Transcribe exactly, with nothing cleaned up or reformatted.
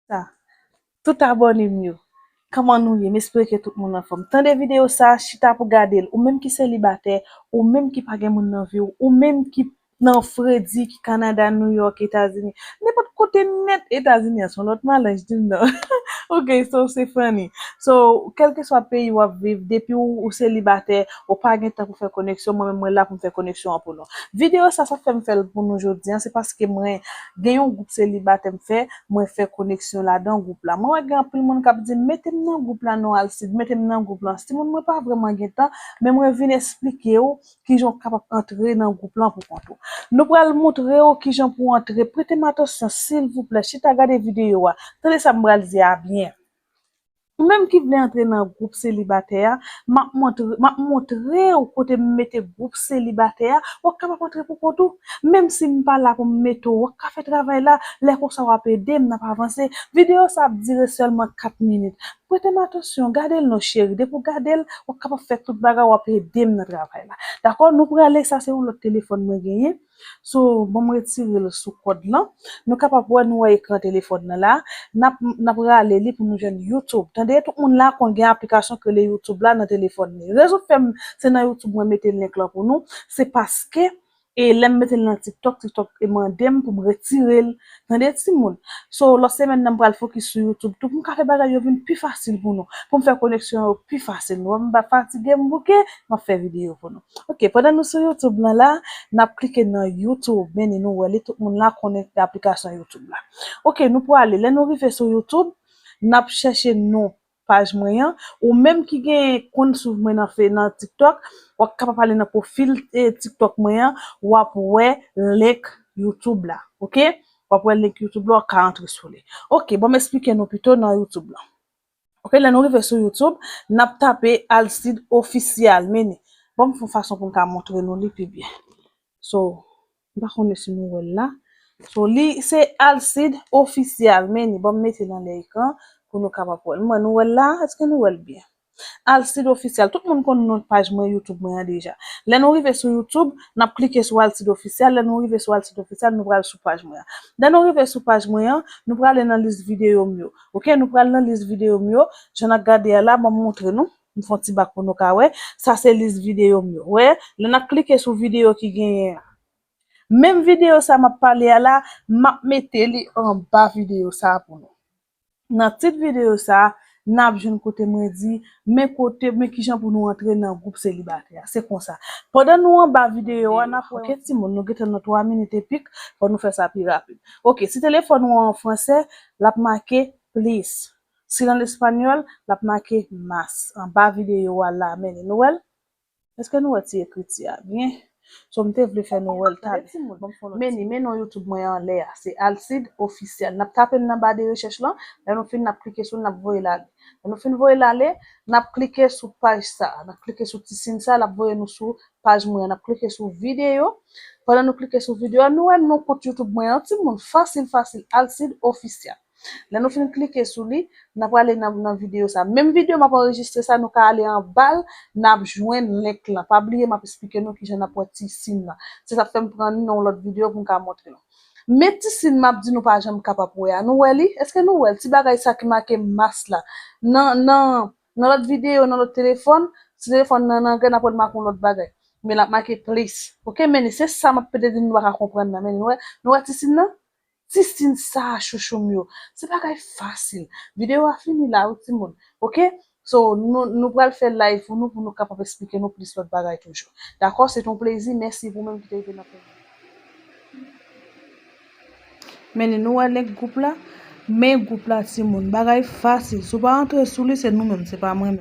Sa, tout abòne m yo, kòman nou ye? M espere ke tout moun anfòm. Tande videyo sa, chita pou gade l. Ou menm ki selibatè, ou menm ki pa gen moun nan vi w, ou menm ki nan fredi, ki Kanada, New York, Etazini, nenpòt kote nèt Etazini an, se yon lòt malanj, di m non. Ok, so se funny. So, kèlkeswa peyi w ap viv, depi w, ou selibatè, ou pa gen tan pou fè koneksyon, mwen menm mwen la pou m fè koneksyon an pou nou. Videyo sa, sa fè m fè l pou nou jodi an, se paske mwen gen yon gwoup selibatè m fè, mwen fè koneksyon ladan gwoup la. Mwen wè gen anpil moun k ap di m, "Mete m nan gwoup la non, Alcide, mete m nan gwoup la." Timoun, mwen pa vrèman gen tan, men mwen vin esplike w kijan w kapab antre nan gwoup lan pou kont ou. Nou pral montre w kijan pou w antre. Prete m atansyon, silvouplè. Chita gade videyo a. Tande sa m pral di a byen. Ou menm ki vle antre nan gwoup selibatè a, m ap montre, m ap montre w kote m mete gwoup selibatè a, w ap kapab antre pou kont ou. Menm si m pa la pou m mete w, w ap ka fè travay la, lè konsa w ap ede m, n ap avanse. Videyo sa ap dire sèlman kat minit. Prete m atansyon, gade l non cheri, depi w gade l, w ap kapab fè tout bagay, w ap ede m nan travay la. Dakò, nou prale, sa se yon lòt telefòn mwen genyen. So, ban m retire l sou kòd lan. Nou kapab wè, nou wè ekran telefòn nan la. N ap, n ap rale li pou nou jwenn YouTube. Tande, tout moun la konn gen aplikasyon ki rele YouTube la nan telefòn li. Rezon k fè m, se nan YouTube mwen mete link lan pou nou, se paske, e lè m mete l nan TikTok, TikTok e mande m pou m retire l. Tande, timoun. So, lòt semèn nan, m pral fokis sou YouTube tou pou m ka fè bagay yo vin pi fasil pou nou, pou m fè koneksyon yo pi fasil. Nou wè m pa fatige, m bouke, m ap fè videyo pou nou. Ok, pandan nou sou YouTube lan la, n ap klike nan YouTube. Men ni nou wè li, tout moun la konnen aplikasyon YouTube la. Ok, nou prale. Lè nou rive sou YouTube, n ap chèche non paj mwen an. Ou menm ki gen konn swiv mwen nan fe-, nan TikTok, w ap kapab ale nan pwofil, eh, TikTok mwen an, w ap wè link YouTube la, ok? W ap wè link YouTube la, w ap ka antre sou li. Ok, bon, m esplike nou pito nan YouTube lan. Ok, lè nou rive sou YouTube, n ap tape Alcide Official, men ni. Bon, m fè yon fason pou m ka montre nou li pi byen. So, m pa konnen si nou wè l la. So, li se Alcide Official, men ni, bon, m mete l anlè ekran pou nou kapab wè l. Mwen, nou wè l la? Èske nou wè l byen? Alcide Official. Tout moun konn non paj mwen YouTube mwen an deja. Lè nou rive sou YouTube, n ap klike sou Alcide Official. Lè nou rive sou Alcide Official, nou pral sou paj mwen an. Lè nou rive sou paj mwen an, nou prale nan lis videyo m yo. Ok, nou pral nan lis videyo m yo. Jan n ap gade a la, ban m montre nou. M fè yon ti bak pou nou ka wè. Sa se lis videyo m yo. Wè, lè n ap klike sou videyo ki genyen an. Menm videyo sa m ap pale a la, m ap mete li anba videyo sa pou nou. Nan tit videyo sa, n ap jwenn kote mwen di, men kote, men kijan pou nou antre nan gwoup selibatè a. Se konsa. Pandan nou anba videyo a, n ap wè, ok, timoun, nou gentan nan twa minit epik, fò nou fè sa pi rapid. Ok, si telefòn ou an fransè, l ap make please. Si l an espanyòl, l ap make más. Anba videyo a la, men li, nou wè l? Èske nou wè ti ekriti a byen? So, m te vle fè nou wè l talè. Men ni, men non YouTube mwen anlè a, se Alcide Official. N ap tape l nan ba de rechèch lan, lè nou fin, n ap klike sou l, n ap voye l ale. Lè nou fin voye l ale, n ap klike sou paj sa a, n ap klike sou ti siy sa a, l ap voye nou sou paj mwen an, n ap klike sou videyo. Pandan nou klike sou videyo a, nou wè non kont YouTube mwen an, timoun, fasil, fasil, Alcide Official. Lè nou fin klike sou li, n ap prale nan, nan videyo sa. Menm videyo m ap anrejistre sa, nou ka ale anba l, n ap jwenn link lan. Pa bliye, m ap esplike nou kijan n ap wè ti siy lan. Se sa k fè m pran li nan yon lòt videyo pou m ka montre nou. Men ti siy m ap di nou pa janm kapab wè a. Nou wè li? Èske nou wè l? Ti bagay sa ki make más la. Nan, nan, nan lòt videyo, nan lòt telefòn, si telefòn nan, nan anglè, n ap wè l make yon lòt bagay. Men l ap make please. Ok, men ni se sa m ap pede di nou pa ka konprann nan. Men ni nou wè, nou wè ti siy lan? Ti siy sa a, chouchou m yo. Se bagay fasil. Videyo a fini la, wi, timoun. Ok? So, nou, nou pral fè live pou nou, pou nou kapab esplike nou plis lòt bagay toujou. Dakò? Se te yon plezi. Mèsi pou menm ki te rive nan fè. Men ni nou wè link gwoup la. Men gwoup la, timoun. Bagay fasil. Si w pa antre sou li, se nou menm, se pa mwen menm.